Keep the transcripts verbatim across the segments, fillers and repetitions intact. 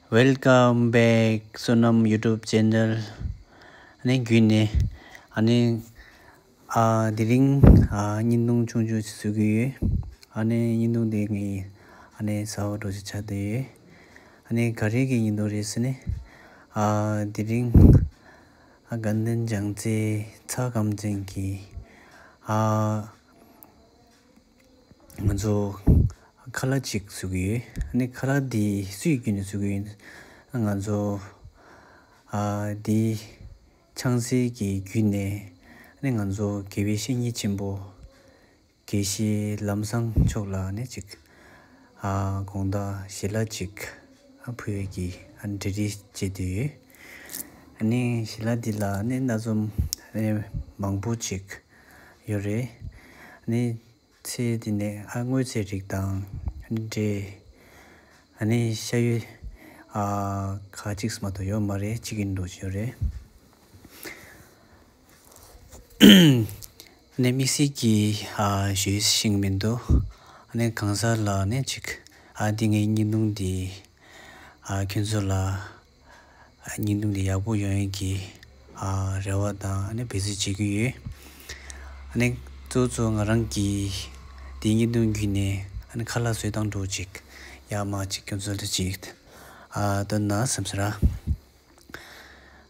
Welcome back བསོད་ནམས་YouTube channel། ཨ་ནི་བརྒྱུད་ནས་ཨ་ནི་ཨ་དེ་རིང་ཨ་བརྙན་ཐུང་ཆུང་ཆུང་ཞིག་བཟོ་གི་ཡོད། ཨ་ནི་བརྙན་ཐུང་དེ་ངའི་ཨ་ནི་གསར་པ་འདྲ་ཞིག་ཆགས་བསྡད་ཡོད། ཨ་ནི་ག་རེ་གི་བརྙན་ཐུང་རེད་ཟེར་ན། ཨ་དེ་རིང་ཨ་དགའ་ལྡན་ལྗང་རྩེ་ཚ་གམ་ཅན་གྱི་ཨ་ང་ཚོ་ཁ་ལག་ཅིག་བཟོ་གི་ཡོད། ཨ་ནི་ཁ་ལག་འདི་སུའི་བརྒྱུད་ནས་བཟོ་གི་ཡོད། ང་ཚོ་ཨ་འདི་ཆང་སའི་གི་བརྒྱུད་ནས་ཨ་ནི་ང་ཚོ་དགེ་བའི་བཤེས་གཉེན་ཆེན་པོ་དགེ་བཤེས་ལམ་བཟང་མཆོག་ལ་ཨ་ནི་ཅིག་ཨ་དགོང་དག་ཞལ་ལག་ཅིག་ཨ་ཕུལ་བའི་གི་ཨ་ནི་གྲ་སྒྲིག་བྱེད་དུ་ཡོད། ཨ་ནི་ཞལ་ལག་འདི་ལ་ཨ་ནི་སྣ་འཛོམས་ཨ་ནི་མང་པོ་ཅིག་ཡོད་རེད། ཨ་ནི་ཚལ་དེ་ནས་ཨ་སྔོ་ཚལ་རིགས་དང་ཨ་ནི་འབྲས། ཨ་ནི་ཤ་ཡོད་ཨ་ཁ་ཅིག་མ་གཏོགས་ཡོད་མ་རེད། ཅིག་ཡིན་འགྲོ་ཞིག་ཡོད་རེད། ཨ་ནི་དམིགས་བསལ་གྱི་ཨ་ཞུ་ཤེས་མི་འདུག་ཨ་ནི་གང་ཟག་ལ་ཨ་ནི་ཅིག་ཨ་འདི་ངའི་བརྙན་ཐུང་འདི་ཨ་ཁྱོད་ཚོ་ལ་བརྙན་ཐུང་འདི་ཡག་པོ་ཡོང་ཡག་གི་ཨ་རེ་བ་དང་ཨ་ནི་འབད་བརྩོན་བྱེད་ཀྱི་ཡོད། ཨ་ནི་གཙོ་བོ་ང་རང་གིས་འདི་བརྙན་ཐུང་བརྒྱུད་ནས་ཨ་ནི་ཁ་ལག་བཟོ་སྟངས་འདྲ་ཅིག་ཡག་མ་ཅིག་ཁྱོད་ཚོ་ལ་ཅིག་ཨ་སྟོན་ན་བསམ་ཟེར།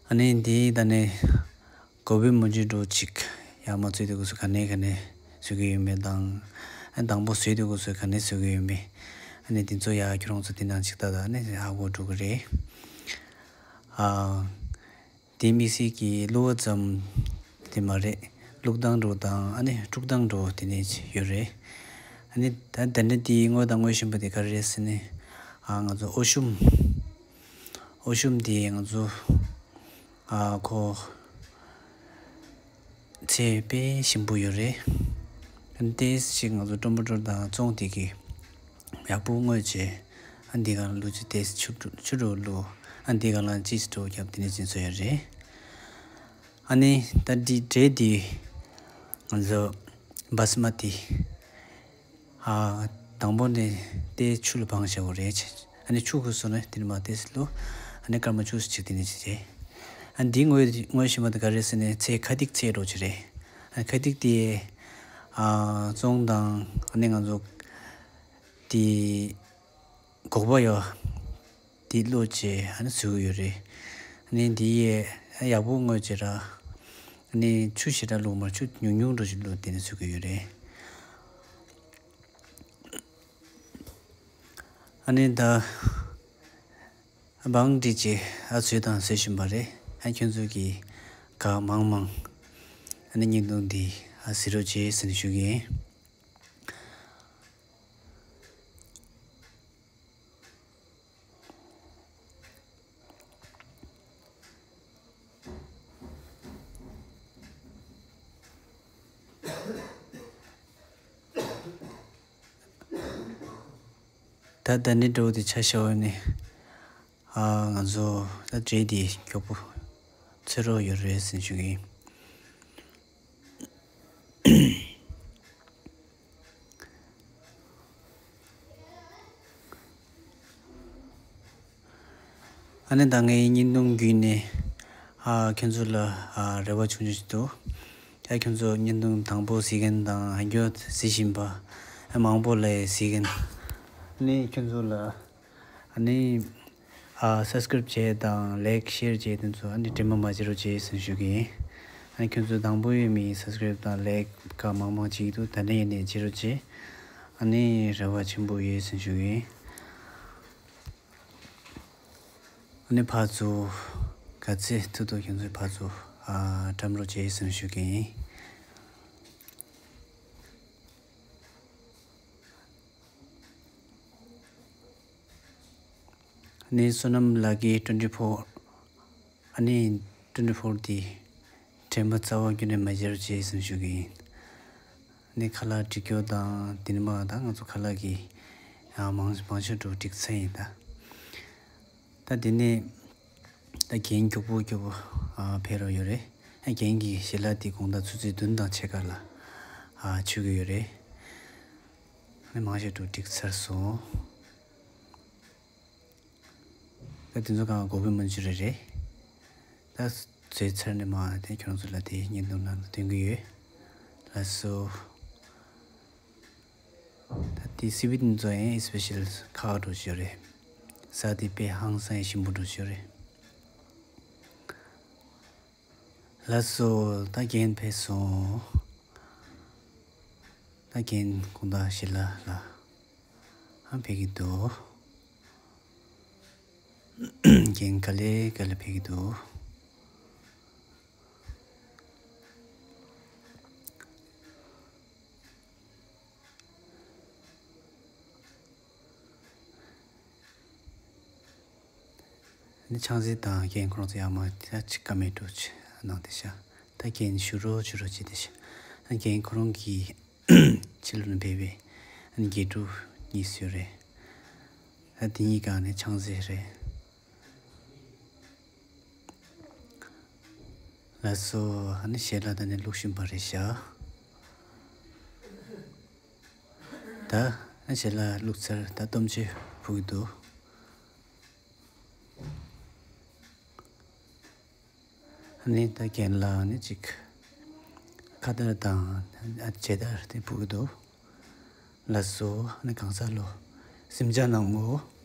ཨ་ནི་འདི་ད་ནི་གོ་བའི་མོ་ཇི་འདྲ་ཅིག་ཡག་མ་བཙོས་དུས་སྐབས་སུ་ག་ནས་ག་ནས་བཟོ་གི་ཡོད་མེད་དང་། ཨ་དང་པོ་བཟོས་དུས་སྐབས་སུ་ག་ནས་བཟོ་གི་ཡོད་མེད། ཨ་ནི་དེ་ཚོ་ཡ་ཁྱོད་རང་ཚོ་དེ་ནང་ཅིག་ལྟ་ད་ནི་ཧ་གོ་འགྲོ་གི་རེད། ཨ་དེ་དམིགས་བསལ་གྱི་གློ་བ་ཙམ་དེ་མ་རེད། བླུགས་སྟངས་འདྲ་དང་ཨ་ནི་དཀྲུག་སྟངས་འདྲ་དེ་ནས་ཡོད་རེད། ཨ་ནི་ད་ད་ནི་དེའི་སྔོ་དང་སྔོ་ཞིམ་པོ་དེ་ག་རེ་རེད་ཟེར་ནས། ཨ་ང་ཚོ་ཨོ་ཤུམ། ཨོ་ཤུམ་དེ་ང་ཚོ་ཨ་ཁོ་ཚལ་དཔེ་ཞིམ་པོ་ཡོད་རེད། ཨ་ནི་ཏོག་ཙམ་ཅིག་ང་ཚོ་ཀྲོམ་པོ་ཀྲོར་དང་བཙོང་དེ་གི་ཡག་པོ་བརྔོས་བྱས། ཨ་འདི་ག་ལ་བླུགས་བྱས་ཏོག་ཙམ་ཆུ་ཆུ་འདྲ་བླུགས། ཨ་འདི་ག་ལ་ཅི་ཞིག་འདྲ་བརྒྱབ་དེ་ནས་ཅི་བཟོ་ཡ་རེད། ཨ་ནི་ད་འདི་འབྲས་འདི་ང་ཚོ་བྷ་སི་མ་ཏི། ཨ་དང་པོ་ནས་དེ་ཆུ་ལ་སྦངས་བྱ་དགོས་རེད། ཨ་ནི་ཆུ་ཁོལ་སོང་ན་དེ་ནས་མར་ཏོག་ཙམ་བླུགས། ཨ་ནི་སྐར་མ་བཅུ་ཙམ་ཅིག་དེ་ནས་བྱས་བྱས། ཨ་འདི་བརྔོས་བརྔོས་ཤེས་མ་ད་ག་རེ་ཟེར་ནས་ཚལ་ཁ་ཏིག་ཚལ་འདྲ་ཅིག་རེད། ཨ་ཁ་ཏིག་དེ་ཨ་བཙོང་དང་ཨ་ནི་ང་ཚོ་དེ་སྒོག་པ་ཡོད། དེ་བླུགས་བྱས་ཨ་ནི་བཟོ་གི་ཡོད་རེད། ཨ་ནི་འདི་ཡས་ཡག་པོ་བརྔོས་བྱས་ར། ཨ་ནི་ཆུ་ཞེ་དྲག་བླུགས་མ་ཆུ་ཉུང་ཉུང་འདྲ་ཅིག་བླུགས་དེ་ནས་བཟོ་གི་ཡོད་རེད། ཨ་ནི་ད་སྦངས་བསྲེས་བྱས་ཨ་བཟོས་དང་བཟོ་བཞིན་པ་རེད། ཨ་ཁྱོད་ཚོ་གིས་ག་མང་མང་ཨ་ནི་བརྙན་ཐུང་འདི་ཨ་གཟིགས་རོགས་བྱེད་ཟེར་ནས་ཞུ་གི་ཡིན། ད་ད་ནི་འགྲོ་དེ་ཆ་ཤས་ནི། ཨ་ང་ཚོ་ད་འབྲས་དེ་མགྱོགས་པོ་ཚོད་རོགས་ཡོད་རེད་ཟེར་ཞུ་གི་ཡིན། ཨ་ནི་ད་ངའི་བརྙན་ཐུང་བརྒྱུད་ནས་ཨ་ཁྱོད་ཚོ་ལ་ཨ་རེ་བ་ཆུང་ཆུང་ཞིག་འདུག་ཨ་ཁྱོད་ཚོ་བརྙན་ཐུང་དང་པོ་གཟིགས་མཁན་དང་ཨ་མགྱོགས་གཟིགས་བཞིན་པ་ཨ་མང་པོ་ལ་གཟིགས་མཁན། ཨ་ནི་ཁྱོད་ཚོ་ལ་ཨ་ནི་ཨ་སབ་སི་ཀ་རེབ་བྱས་དང་ལའིག་ཤེར་བྱས་དེ་ཚོ་ཨ་ནི་དྲི་མ་མ་བྱེད་རོགས་བྱེད་ཟེར་ཞུ་གི་ཡིན། ཨ་ནི་ཁྱོད་ཚོ་དང་པོ་ཡོད་མི་སབ་སི་ཀ་རེབ་དང་ལའིག་ག་མང་མང་བྱེད་ཀྱི་འདུག་ད་ནི་ཡིན་ནས་བྱེད་རོགས་བྱེད། ཨ་ནི་རེ་བ་ཆེན་པོ་ཡོད་ཟེར་ཞུ་གི་ཡིན། ཨ་ནི་ཕར་ཚུར་ག་ཚད་ཐུབ་ཐུབ་ཁྱོད་ཚོས་ཕར་ཚུར་ཨ་བཀྲམ་རོགས་བྱེད་ཟེར་ཞུ་གི་ཡིན། ཨ་ནི་བསོད་ནམས་ལགས་ཀྱིས་ཊུ་ཝེན་ཊི་ཕོར། ཨ་ནི་ཊུ་ཝེན་ཊི་ཕོར་དེ་དྲན་པ་རྩ་བ་ཁྱོན་ནས་མ་བརྗེད་རོགས་བྱེད་ཟེར་ཞུ་གི་ཡིན། ཨ་ནི་ཁ་ལག་སྒྲིག་སྐྱོར་དང་དེ་ནས་མ་ད་ང་ཚོ་ཁ་ལག་གི་ཨ་མང་མང་ཤོས་འགྲོ་སྒྲིག་ཚར་ཡིན་ད། ད་དེ་ནས་ད་རྒན་མགྱོགས་པོ་མགྱོགས་པོ་ཨ་ཕེབས་རོགས་ཡོད་རེད། ཨ་རྒན་གྱི་ཞལ་ལག་དེ་དགོང་དག་ཆུ་ཚོད་བདུན་དང་ཕྱེད་ཀ་ལ་ཨ་མཆོད་ཀྱི་ཡོད་རེད། ཨ་ནི་མང་ཤོས་འགྲོ་སྒྲིག་ཚར་སོང་། ད་དེ་ཚོ་གང་གོ་གི་མ་འཇུ་རེ་རེད། ད་བཟོས་ཚར་ནས་མ་དེ་ཁྱོད་རང་ཚོ་ལ་དེ་བརྙན་ཐུང་ནང་ལ་སྟོན་གི་ཡོད། ལགས་སོ། ད་དེ་སི་བི་ཏི་ཚོ་ཡང་སི་པེ་ཤལ་ཁག་འགྲོ་ཤོ་རེད། ས་དེ་དཔེ་ཧང་སང་ཞིམ་པོ་འགྲོ་ཤོ་རེད། ལགས་སོ། ད་རྒན་ཕེབས་སོང་། ད་རྒན་དགོང་དག་ཞལ་ལག་ལ་ཧང་ཕེབས་ཀྱི་འདུག་རྒན་ག་ལེ་ག་ལེ་ཕེབས་ཀྱི་འདུག་ནི་ཆང་ཟིག་དང་རྒན་ཁོ་རང་ཚོ་ཡར་མར་ད་ཅིག་ཀ་མེད་འགྲོ་ཆེ་གནང་བསྡད་ཤག་ད་རྒན་བཞུགས་རོགས་བཞུགས་རོགས་བྱེད་བསྡད་ཤག་ཨ་རྒན་ཁོ་རང་གི་ཕྱི་ལོགས་ནས་ཕེབས་པའི་ཨ་ནི་དགེ་ཕྲུག་གཉིས་ཡོད་རེད། ད་དེ་གཉིས་ཀ་ནི་ཆང་ཟིག་རེད། ལགས་སོ། ཨ་ནི་ཞལ་ལག་ད་ནི་བླུགས་བཞིན་པ་རེད་ཤག་ད་ཨ་ཞལ་ལག་བླུགས་ཚར། ད་སྟོབས་ཆེ་ཕུག་གི་འདུག་ཨ་ནི་ད་རྒན་ལགས་ནི་ཅིག་ཁ་དར་དང་ཨ་མཇལ་དར་དེ་ཕུག་གི་འདུག་ལགས་སོ། ཨ་ནི་གང་ཟག་ལོ་སེམས་ཅན་ནང་ངོ་